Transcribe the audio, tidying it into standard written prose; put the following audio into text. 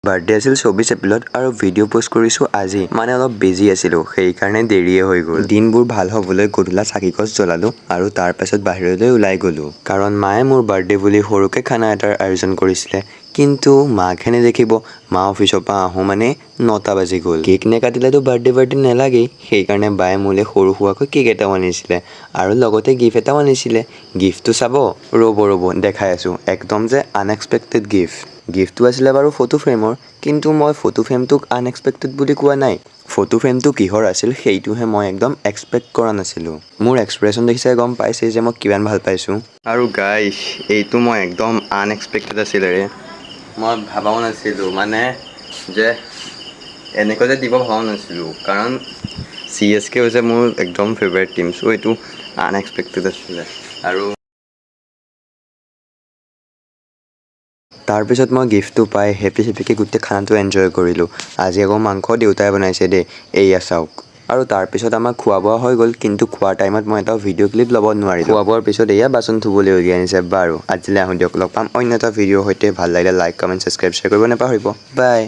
Birthday আছিল 24 এপ্ৰিলত আৰু ভিডিঅ' পষ্ট কৰিছোঁ আজি। মানে অলপ বিজি আছিলোঁ, সেইকাৰণে দেৰিয়ে হৈ গ'ল। দিনবোৰ ভাল হ'বলৈ গধূলা চাকি গছ জ্বলালোঁ আৰু তাৰ পাছত বাহিৰলৈ ওলাই গ'লোঁ, কাৰণ মায়ে মোৰ বাৰ্থডে বুলি সৰুকৈ খানা এটাৰ আয়োজন কৰিছিলে। কিন্তু মাকহে নেদেখিব। মা অফিচৰ পৰা আহোঁ মানে 9টা বাজি গ'ল। কেক নেকাটিলেতো বাৰ্থডে বাৰ্থডে নালাগেই। সেইকাৰণে বায়ে মোলৈ সৰু সুৰাকৈ কেক এটাও আনিছিলে আৰু লগতে গিফ্ট এটাও আনিছিলে। গিফ্টটো চাব, ৰ'ব ৰ'ব, দেখাই আছোঁ। একদম যে আনএক্সপেক্টেড গিফ্ট। গিফ্টটো আছিলে বাৰু ফটো ফ্ৰেমৰ, কিন্তু মই ফটো ফ্ৰেমটোক আনএক্সপেক্টেড বুলি কোৱা নাই। ফটো ফ্ৰেমটো কিহৰ আছিল, সেইটোহে মই একদম এক্সপেক্ট কৰা নাছিলোঁ। মোৰ এক্সপ্ৰেশ্যন দেখিছে, গম পাইছেই যে মই কিমান ভাল পাইছোঁ। আৰু গাইছ, এইটো মই একদম আনএক্সপেক্টেড আছিলে ৰে। মই ভাবাও নাছিলোঁ, মানে যে এনেকৈ যে দিব ভবাও নাছিলোঁ, কাৰণ চিএছকে হৈছে মোৰ একদম ফেভাৰিট টীম। চ' এইটো আনএক্সপেক্টেড আছিলে। আৰু তাৰপিছত মই গিফ্টটো পাই হেপী হেপীকৈ গোটেই খানাটো এনজয় কৰিলোঁ। আজি আকৌ মাংস দেউতাই বনাইছে দেই, এইয়া চাওক। আৰু তাৰপিছত আমাৰ খোৱা বোৱা হৈ গ'ল, কিন্তু খোৱাৰ টাইমত মই এটা ভিডিঅ' ক্লিপ ল'ব নোৱাৰিলোঁ। খোৱা বোৱাৰ পিছত এয়া বাচন ধুবলৈ উলিয়াই আনিছে। বাৰু, আজিলৈ আহোঁ দিয়ক। লগ পাম অন্য এটা ভিডিঅ'ৰ সৈতে। ভাল লাগিলে লাইক, কমেণ্ট, ছাবস্ক্ৰাইব, শ্বেয়াৰ কৰিব নাপাহৰিব। বাই।